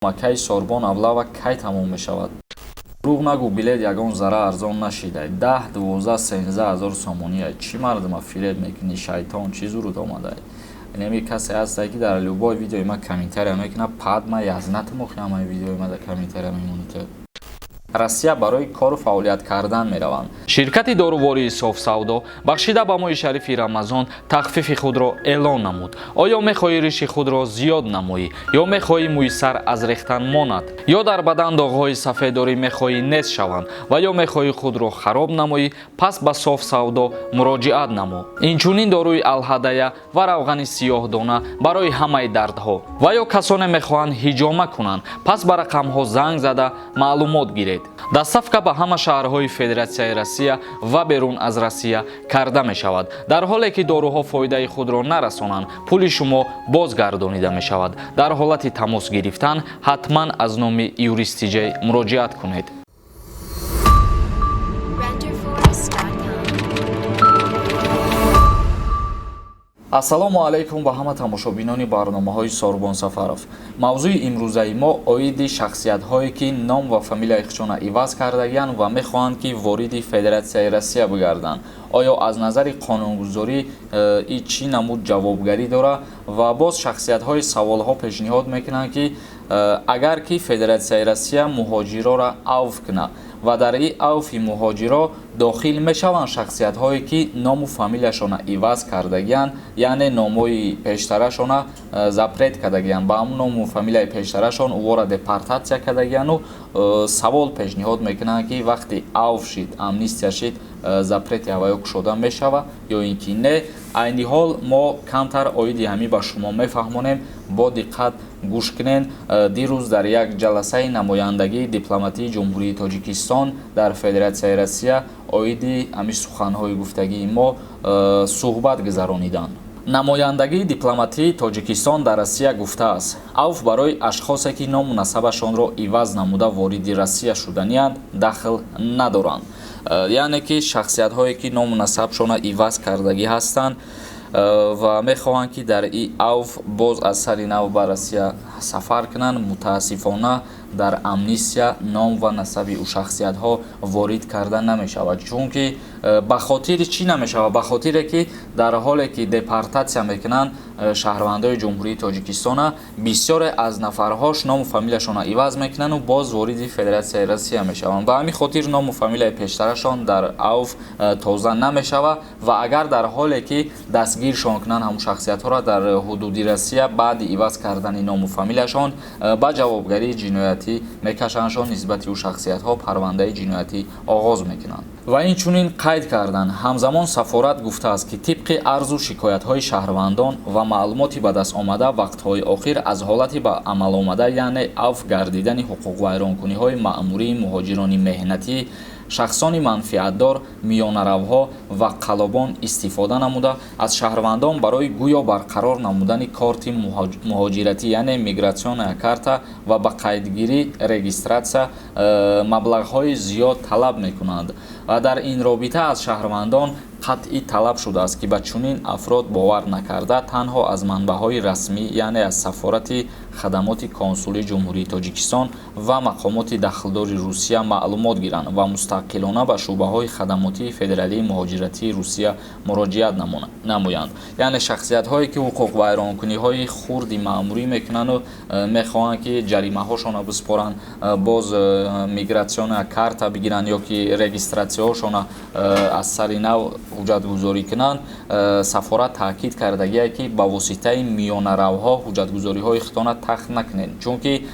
Макаи Сорбон Авлава кай тамом мешавад? Дурӯғ нагӯ, билет ягон зара арзон нашидай. 10, 12, 13 ҳазор сомония. Чӣ мардума фиреб мекунӣ, шайтон, чӣ зурут омадай? Инами касе ҳастай, ки дар любой видеои ма комментария мекунад. Падма язнатмохи ҳамаи видеои ма дар комментария мемонӣ. Россия барои кору фаъолият кардан мераванд. Ширкати дорувории Софсавдо бахшида ба моҳи шарифи Рамазон тахфифи худро эълон намуд. Оё мехоҳӣ риши худро зиёд намоӣ ё мехоҳӣ мӯи сар аз рехтан монад, ё дар бадан доғҳои сафеддорӣ мехоҳӣ нест шаванд ва ё мехоҳӣ худро хароб намоӣ? Пас ба Софсавдо муроҷиат намо. Инчунин доруи алҳадая ва равғани сиёҳдона барои ҳамаи дардҳо. Ва ё касоне мехоҳанд ҳиҷома кунанд, пас ба рақамҳо занг зада маълумот гиред. Доставка ба ҳама шаҳрҳои Федератсияи Россия ва берун аз Россия карда мешавад. Дар ҳоле ки доруҳо фоидаи худро нарасонанд, пули шумо бозгардонида мешавад. Дар ҳолати тамос гирифтан ҳатман аз номи Юристиҷей муроҷиат кунед. Renderforest.com. Ассалому алайкум ба ҳама тамошобинони барномаҳои Сорбон Сафаров. Мавзӯи имрӯзаи мо оиди шахсиятҳое, ки ном ва фамилияи худшона иваз кардагианд ва мехоҳанд, ки вориди Федератсияи Россия бигарданд. Оё аз назари қонунгузорӣ и чӣ намуд ҷавобгарӣ дорад? Ва боз шахсиятҳои саволҳо пешниҳод мекунанд, ки агар ки Федератсияи Россия муҳоҷироро авф кунад ва дар ин авфи муҳоҷиро дохил мешаванд шахсиятҳое, ки ному фамилияшона иваз кардагианд, яъне номҳои пештарашона запрет кардагианд, ба ҳамун ному фамилияи пештарашон ӯвора депортатсия кардагиянду савол пешниҳод мекунанд, ки вақти авф шид, амнистия шид, запрети ҳаваё кушода мешавад ё ин ки не? Айни ҳол мо камтар оиди ҳамин ба шумо мефаҳмонем, бо диққат гӯш кунед. Дирӯз дар як ҷаласаи намояндагии дипломатии Ҷумҳурии Тоҷикистон дар Федератсияи Россия оиди ҳамин суханҳои гуфтагии мо суҳбат гузарониданд. Намояндагии дипломатии Тоҷикистон дар Россия гуфтааст, авф барои ашхосе, ки ному насабашонро иваз намуда вориди Россия шуданианд, дахл надоранд. Яъне ки шахсиятҳое, ки ному насабшонро иваз кардагӣ ҳастанд ва мехоҳанд, ки дар и авф боз аз сари нав ба Россия сафар кунанд, мутаассифона, дар амнистия ном ва насаби ӯ шахсиятҳо ворид карда намешавад. Чунки ба хотири чӣ намешавад? Ба хотире ки дар ҳоле ки депортатсия мекунанд шаҳрвандои Ҷумҳурии Тоҷикистона, бисёре аз нафарҳош ному фамилияшонро иваз мекунанду боз вориди Федератсияи Россия мешаванд. Ба ҳамин хотир ному фамилияи пештарашон дар авф тоза намешавад. Ва агар дар ҳоле ки дастгиршон кунанд ҳамун шахсиятҳоро дар ҳудуди Россия баъди иваз кардани ному фамилияшон, ба ҷавобгарии ҷиноятӣ мекашандшон, нисбати ӯ шахсиятҳо парвандаи ҷиноятӣ оғоз мекунанд. Ва инчунин қайд карданд, ҳамзамон сафорат гуфтааст, ки тибқи арзу шикоятҳои шаҳрвандон ва маълумоти ба даст омада вақтҳои охир аз ҳолати ба амал омада, яъне авф гардидани ҳуқуқвайронкуниҳои маъмурии муҳоҷирони меҳнатӣ, шахсони манфиатдор, миёнаравҳо ва қаллобон истифода намуда, аз шаҳрвандон барои гӯё барқарор намудани корти муҳоҷиратӣ, яъне миграционная карта, ва ба қайдгирӣ, регистрация, маблағҳои зиёд талаб мекунанд. Ва дар ин робита аз шаҳрвандон қатъӣ талаб шудааст, ки ба чунин афрод бовар накарда, танҳо аз манбаъҳои расмӣ, яъне аз сафорати, хадамоти консулии Ҷумҳурии Тоҷикистон ва мақомоти дахлдори Русия маълумот гиранд ва мустақилона ба шӯъбаҳои хадамотии федералии муҳоҷиратии Русия муроҷиат намоянд. Яъне шахсиятҳое, ки ҳуқуқвайронкуниҳои хурди маъмурӣ мекунанду мехоҳанд, ки ҷаримаҳошонро биспоранд, боз миграционная карта бигиранд ё ки регистратсияҳошонро аз сари нав ҳуҷҷатгузорӣ кунанд, сафорат таъкид кардагие, ки ба воситаи миёнаравҳо ҳуҷҷатгузориҳои худтона тахт накунед, чунки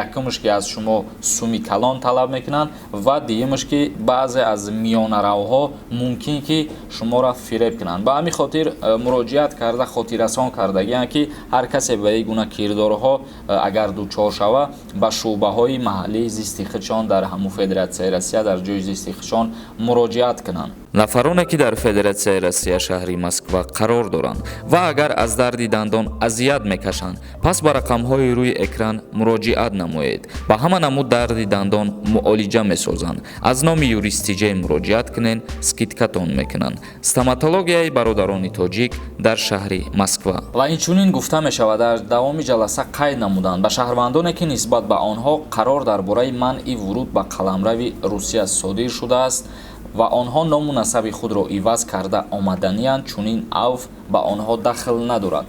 якумш, ки аз шумо суми калон талаб мекунанд, ва дуюмш, ки баъзе аз миёнаравҳо мумкин ки шуморо фиреб кунанд. Ба ҳамин хотир муроҷиат карда, хотиррасон кардагианд, ки ҳар касе ба ин гуна кирдорҳо агар дучор шава, ба шӯъбаҳои маҳаллии зисти худшон дар ҳамун Федератсияи Россия, дар ҷои зисти худшон муроҷиат кунанд. Нафароне, ки дар Федератсияи Россия, шаҳри Москва қарор доранд ва агар аз дарди дандон азият мекашанд, пас ба рақамҳои рӯи экран муроҷиат намоед. Ба ҳама намуд дарди дандон муолиҷа месозанд. Аз номи Юристиҷей муроҷиат кунед, скидкатон мекунанд. Стоматологияи бародарони тоҷик дар шаҳри Москва. Ва инчунин гуфта мешавад, дар давоми ҷаласа қайд намуданд, ба шаҳрвандоне, ки нисбат ба онҳо қарор дар бораи манъи вуруд ба қаламрави Русия содир шудааст ва онҳо ному насаби худро иваз карда омаданиянд, чунин авф ба онҳо дахл надорад.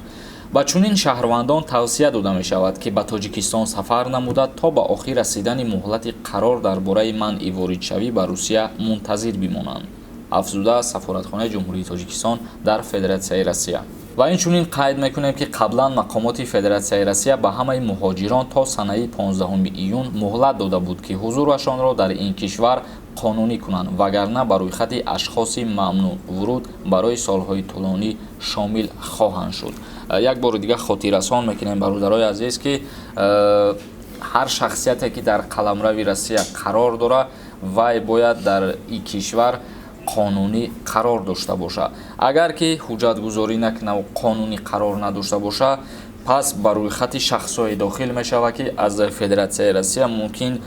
Ба чунин шаҳрвандон тавсия дода мешавад, ки ба Тоҷикистон сафар намуда, то ба охир расидани муҳлати қарор дар бораи манъи воридшавӣ ба Русия мунтазир бимонанд, афзуда сафоратхонаи Ҷумҳурии Тоҷикистон дар Федератсияи Россия. Ва инчунин қайд мекунем, ки қаблан мақомоти Федератсияи Россия ба ҳамаи муҳоҷирон то санаи 15 июн муҳлат дода буд, ки ҳузурашонро дар ин кишвар қонунӣ кунанд, вагарна ба рӯйхати ашхоси мамнӯъвуруд барои солҳои тӯлонӣ шомил хоҳанд шуд. Як бори дигар хотиррасон мекунем, бародарои азиз, ки ҳар шахсияте, ки дар қаламрави Россия қарор дорад, вай бояд дар ин кишвар қонунӣ қарор дошта бошад. Агар ки ҳуҷҷатгузорӣ накунаву қонунӣ қарор надошта бошад, пас ба рӯйхати шахсҳое дохил мешавад, ки аз Федератсияи Россия мумкин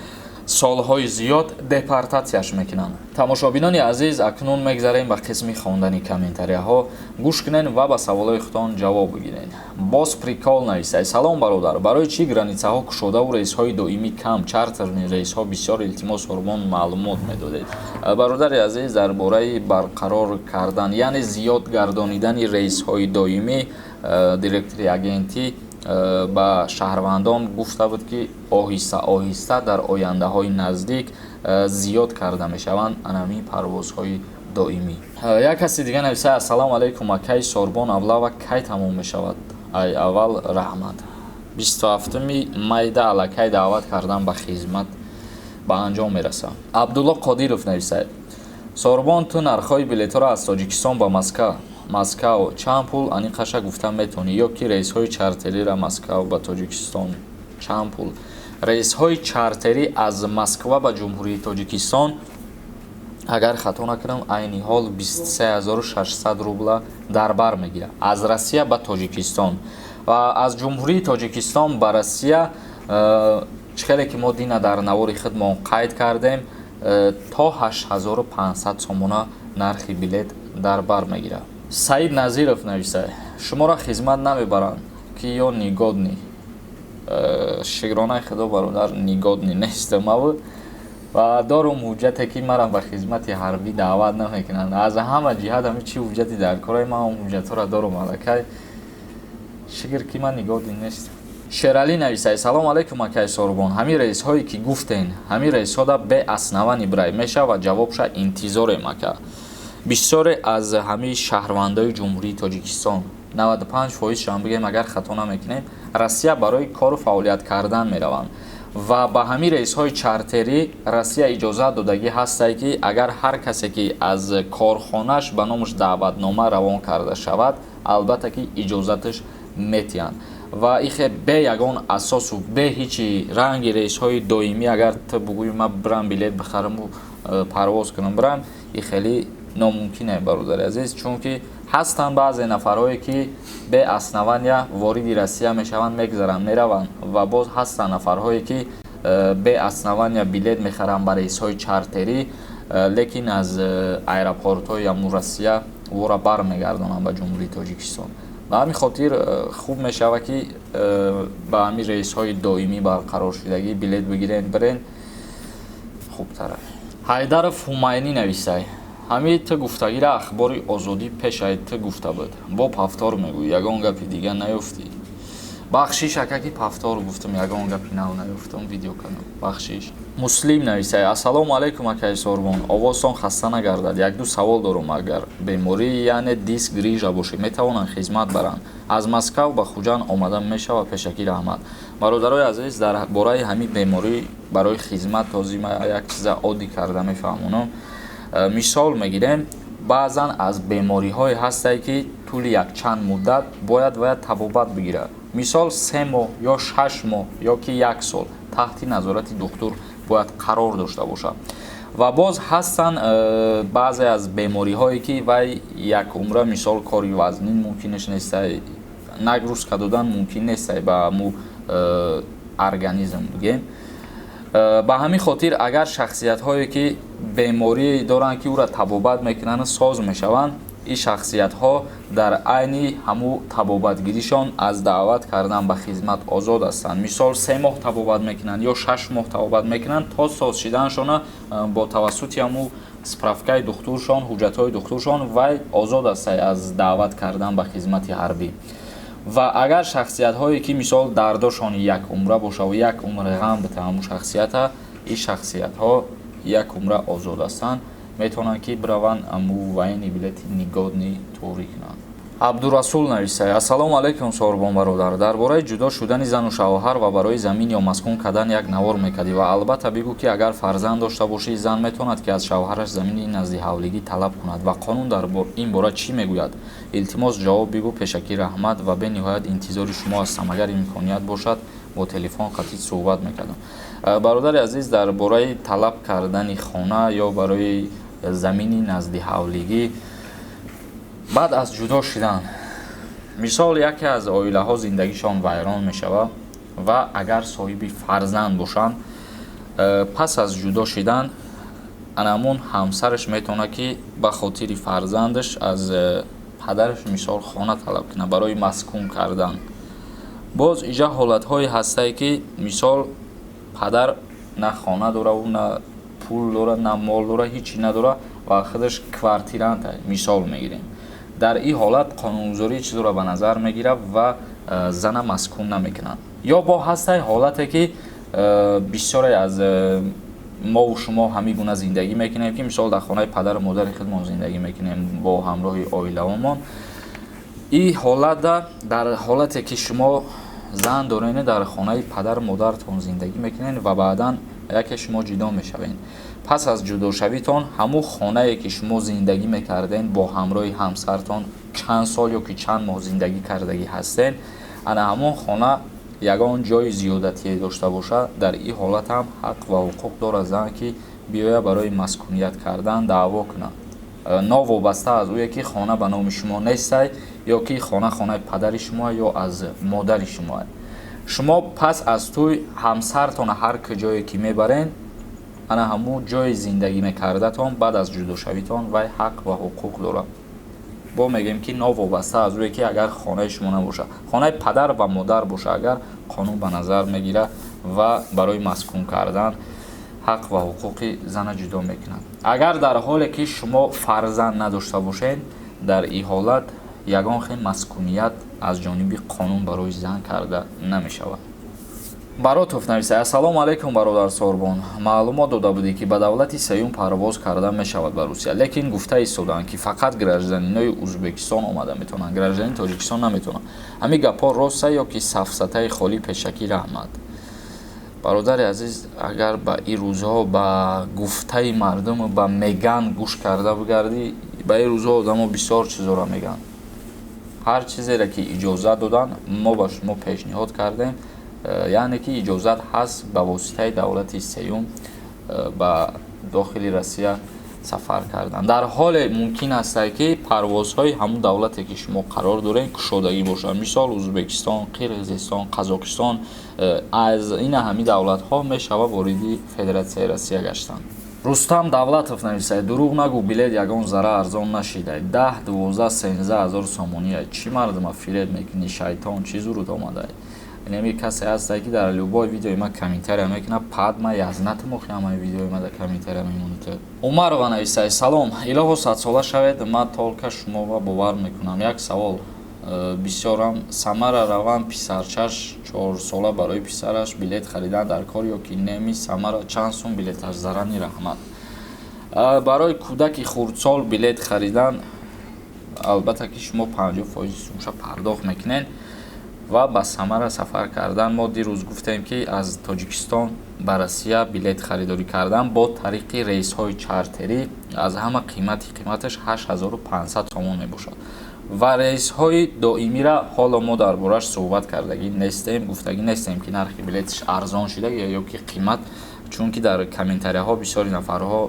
солҳои зиёд депортатсияш мекунанд. Тамошобинони азиз, акнун мегзарем ба қисми хондани комментарияҳо. Гӯш кунед ва ба саволҳои худтон ҷавоб бигиред. Боз прикол нависай: «Салом, бародар, барои чӣ границаҳо кушодаву рейсҳои доимӣ кам, чартерный рейсҳо бисёр? Илтимос, ҳурмон, маълумот медодед». Бародари азиз, дар бораи барқарор кардан, яъне зиёд гардонидани рейсҳои доимӣ директори агентӣ ба шаҳрвандон гуфта буд, ки оҳиста оҳиста дар ояндаҳои наздик зиёд карда мешаванд анамин парвозҳои доимӣ. Як каси дига нависа: «Ассалому алайкум, акаи Сорбон, облава кай тамом мешавад? Ай аввал раҳмат». 27-уми майда аллакай даъват кардан ба хизмат ба анҷом мерасад. Абдулло Қодиров нависад: «Сорбон, ту нархҳои билетҳоро аз Тоҷикистон ба Москав чанд пул, аниқаша гуфта метавонӣ? Ё ки рейсҳои чартерира Москав ба Тоҷикистон чанд пул?» Рейсҳои чартерӣ аз Москва ба Ҷумҳурии Тоҷикистон, агар хато накунам, айни ҳол 23 600 рубла дар бар мегирад аз Россия ба Тоҷикистон. Ва аз Ҷумҳурии Тоҷикистон ба Россия, чӣ хеле ки мо дина дар навори худмон қайд кардем, то 8500 сомона нархи билет дар бар мегирад. Саид Назиров нависад: «Шуморо хизмат намебаранд ки ё негодный?» Шукронаи худо, бародар, негодный нестамаву ва дорум ҳуҷҷате, ки маро ба хизмати ҳарбӣ даъват намекунанд. Аз ҳама ҷиҳат ҳами чӣ ҳуҷҷати дар кораи ман, он ҳуҷҷатҳоро дорум аллакай. Шукр, ки ман негодный нестам. Шералӣ нависад: «Салом алейкум, акай Сорбон, ҳамин рейсҳое ки гуфтен, ҳамин рейсҳода бе основание брай мешавад? Ҷавобша интизорем, ака». Бисёре аз ҳамаи шаҳрвандои Ҷумҳурии Тоҷикистон, 95 фоизшам бигем, агар хато намекунем, Россия барои кору фаъолият кардан мераванд ва ба ҳамин рейсҳои чартерӣ Россия иҷозат додагӣ ҳастае, ки агар ҳар касе ки аз корхонаш ба номаш даъватнома равон карда шавад, албатта ки иҷозаташ метиҳанд. Ва ихе бе ягон асосу бе ҳичи ранги рейсҳои доимӣ, агар ту бугӯи ман бирам билет бихараму парвоз кунам бирам, и хеле номумкине, бародари азиз, чунки ҳастанд баъзе нафарҳое, ки бе основания вориди Россия мешаванд, мегзаранд, мераванд. Ва боз ҳастанд нафарҳое, ки бе основания билет мехаранд ба рейсҳои чартерӣ, лекин аз аэропортҳои ҳамун Россия ӯро бармегардонанд ба Ҷумҳурии Тоҷикистон. Ба ҳамин хотир хуб мешавад, ки ба ҳамин рейсҳои доимӣ барқароршудагӣ билет бигирен, бирен, хубтара. Ҳайдаров Ҳумайнӣ нависай: «Ҳамин ту гуфтагира Ахбори Озодӣ пешай ту гуфта буд, бо повтор мегӯй, ягон гапи дига наёфтӣ?» Бахшиш, ака, ки повтор гуфтам, ягон гапи нав наёфтам, видео кардам, бахшиш. Муслим нависай: «Ассалому алайкум, акаи Сорбон, овозтон хаста нагардад. Якду савол дорум. Агар беморӣ, яъне диск, грижа бошед, метавонанд хизмат баранд? Аз Москав ба Хуҷанд омада мешавад? Пешакӣ раҳмат». Бародарои азиз, дар бораи ҳамин беморӣ барои хизмат ҳозир ман як чиза оддӣ карда мефаҳмонам. Мисол мегирем, баъзан аз бемориҳое ҳастае, ки тӯли якчанд муддат бояд вая табобат бигирад. Мисол, 3 моҳ ё 6 моҳ ё ки як сол таҳти назорати духтур бояд қарор дошта бошад. Ва боз ҳастанд баъзе аз бемориҳое, ки вай як умра, мисол, кори вазнин мумкинаш нестай, нагрузка додан мумкин нестай ба ҳаму организм бигем. Ба ҳамин хотир, агар шахсиятҳое, ки беморӣ доранд, ки ӯро табобат мекунанд, соз мешаванд, ин шахсиятҳо дар айни ҳаму табобатгиришон аз даъват кардан ба хизмат озод ҳастанд. Мисол, 3 моҳ табобат мекунанд ё 6 моҳ табобат мекунанд то соз шиданашона, бо тавассути ҳаму справкаи духтуршон, ҳуҷҷатҳои духтуршон вай озод аст аз даъват кардан ба хизмати ҳарбӣ. Ва агар шахсиятҳое, ки, мисол, дардошон як умра бошаву як умр ғам бита ҳамун шахсията, ин шахсиятҳо як умра озод ҳастанд, метавонанд, ки бираванд, аму военный билети негодный туғрӣ кунанд. Абдурасул нависай: «Ассалому алайкум, Сорбон бародар. Дар бораи ҷудо шудани зану шавҳар ва барои замин ё маскун кардан як навор мекардӣ ва албатта бигӯ, ки агар фарзанд дошта бошӣ, зан метавонад, ки аз шавҳараш замини наздиҳавлигӣ талаб кунад ва қонун дар ин бора чӣ мегӯяд? Илтимос, ҷавоб бигӯ. Пешакӣ раҳмат ва бениҳоят интизори шумо ҳастам. Агар имконият бошад, бо телефон қатъи суҳбат мекардам». Бародари азиз, дар бораи талаб кардани хона ё барои замини наздиҳавлигӣ баъд аз ҷудо шудан, мисол, яке аз оилаҳо зиндагишон вайрон мешавад ва агар соҳиби фарзанд бошанд, пас аз ҷудо шидан анамун ҳамсараш метавонад, ки ба хотири фарзандаш аз падараш, мисол, хона талаб кунад барои маскун кардан. Боз иҷа ҳолатҳое ҳастае, ки, мисол, падар на хона дораву на пул дора, на мол дора, ҳичи надора ва худаш квартиранта, мисол мегирем. Дар ин ҳолат қонунгузорӣ чизро ба назар мегирад ва зана маскун намекунанд. Ё бо ҳастай ҳолате, ки бисёре аз мову шумо ҳамин гуна зиндагӣ мекунем, ки, мисол, дар хонаи падару модари худмон зиндагӣ мекунем бо ҳамроҳи оилаомон. Ин ҳолата, дар ҳолате ки шумо зан доред, дар хонаи падару модаратон зиндагӣ мекунед ва баъдан яке шумо ҷудо мешавед, пас аз ҷудошавитон ҳамун хонае, ки шумо зиндагӣ мекардед бо ҳамроҳи ҳамсартон, чанд сол ё ки чанд моҳ зиндагӣ кардагӣ ҳастед, ана ҳамон хона ягон ҷои зиёдатие дошта бошад, дар ин ҳолат ҳам ҳақ ва ҳуқуқ дорад зан, ки биёяд барои маскуният кардан даъво кунад, новобаста аз ӯе ки хона ба номи шумо нестай ё ки хона хонаи падари шумо ё аз модари шумо. Шумо пас аз тӯй ҳамсартона ҳар куҷое ки мебарен, ана ҳамун ҷои зиндагӣ мекардатон баъд аз ҷудошавитон вай ҳақ ва ҳуқуқ дорад. Бо мегӯем, ки новобаста аз ӯе ки агар хонаи шумо набошад, хонаи падар ва модар бошад агар, қонун ба назар мегирад ва барои маскун кардан ҳақ ва ҳуқуқи зана ҷудо мекунад. Агар дар ҳоле ки шумо фарзанд надошта бошед, дар ин ҳолат ягон хел маскуният аз ҷониби қонун барои зан карда намешавад. Баротов нависад: «Ассалому алайкум, бародар Сорбон. Маълумот дода будӣ, ки ба давлати сеюм парвоз карда мешавад ба Русия, лекин гуфта истоданд, ки фақат гражданинои Узбекистон омада метавонанд, гражданини Тоҷикистон наметавонанд. Ҳамин гапҳо роста ё ки сафсатаи холӣ? Пешакӣ раҳмат». Бародари азиз, агар ба ин рӯзҳо ба гуфтаи мардуму ба меган гӯш карда бигардӣ, ба ин рӯзҳо одамо бисёр чизоро мегӯянд. Ҳар чизере ки иҷозат доданд, мо ба шумо пешниҳод кардем, яъне ки иҷозат ҳаст ба воситаи давлати сеюм ба дохили Россия сафар кардан. Дар ҳоле мумкин астае, ки парвозҳои ҳамун давлате, ки шумо қарор доред, кушодагӣ бошад. Мисол, Узбекистон, Қирғизистон, Қазоқистон, аз ина ҳамин давлатҳо мешавад вориди Федератсияи Россия гаштан. Рустам Давлатов нависад: «Дурӯғ нагӯ, билет ягон зара арзон нашидай, 10, 12, 13 ҳазор сомония. Чӣ мардума фиреб мекунӣ, шайтон? Чӣ зурут омадай?» Инами касе ҳастае, ки дар любой видеои ма комментария мекунад. Падма язнатмохи ҳамаи видеои ма дар комментария мемонед. Умарова нависад: «Салом, илоҳо садсола шавед. Ма только шуморо бовар мекунам. Як савол бисёрам: Самара раван, писарчаш 4сола, барои писараш билет харидан дар кор ё ки неми? Самара чанд сум билеташ? Зарани раҳмат». Барои кӯдаки хурдсол билет харидан, албатта ки шумо 50 фоизи сумша пардохт мекунед ва ба Самара сафар кардан, мо дирӯз гуфтем, ки аз Тоҷикистон ба Россия билет харидорӣ кардан бо тариқи рейсҳои чартерӣ аз ҳама қимати қиматаш 8500 сомон мебошад ва рейсҳои доимира ҳоло мо дар бораш суҳбат кардагӣ нестем, гуфтагӣ нестем, ки нархи билеташ арзон шуда ё ки қимат, чунки Чунки дар комментарияҳо бисёри нафарҳо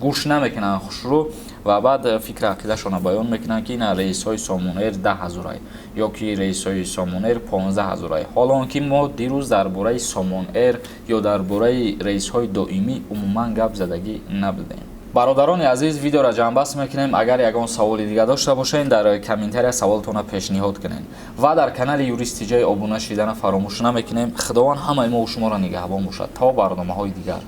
гӯш намекунанд хушрӯ ва баъд фикри ақидашонро баён мекунанд, ки ина рейсҳои Сомонэйр 10 ҳазорай ё ки рейсҳои Сомонэйр 15 ҳазорай, ҳоло он ки мо дирӯз дар бораи Сомонэйр ё дар бораи рейсҳои доимӣ умуман гап задагӣ набудем. Бародарони азиз, видеоро ҷамъбаст мекунем. Агар ягон саволи дига дошта бошед, дар комментария саволтонро пешниҳод кунед ва дар канали Юрист Тиҷай обуна шидана фаромӯш намекунем. Худованд ҳамаи мо шуморо нигаҳбон бошад. То барномаҳои дигар.